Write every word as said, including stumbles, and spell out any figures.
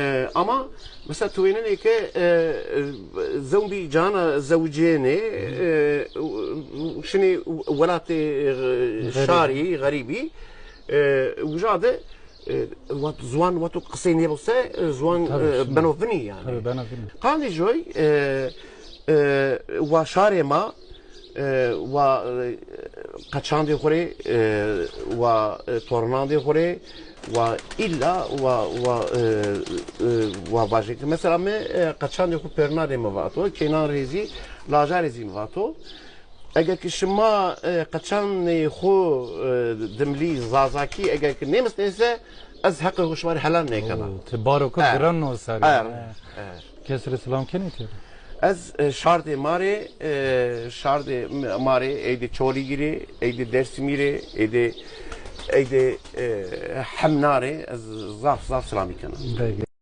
E, ama mesela tu wênenê ke, e, e, zewbî cana zewicênê, e, şinê welatê, e, şarî, xerîbî, e, uca de, e, wat, ziwan watu qisey nêbo se, e, ziwan, e, beno vinî yanî. Tabii, beno vinî. Qandê joy, e, e, wa şarê ma, e, wa, e, qeçandê xwu rê, e, wa, e, tornandê xwu rê, wa îlla, wa, wa, e, e, wa vajê ke. Mesela mi, e, qeçandê xwu pêrnanê mi vato, keynan rê zî, lajarê zî mi vato. Eger ki şima, e, qeçanê xwu, e, dimilî zazakî, eger ki nêmisnê se, ez heqê xwu şima rê helal nêkena. Oo, ti baro ke giran o sarî. Er, er. Kes rê silam kenê ti? Ez, e, şardê ma rê, e, şardê m-, ma rê, ey de Çolîgî rê, ey de Dêrsimî rê, ey de, ey de, e, Hemna rê, ez zaf, zaf silamî kena. Peki.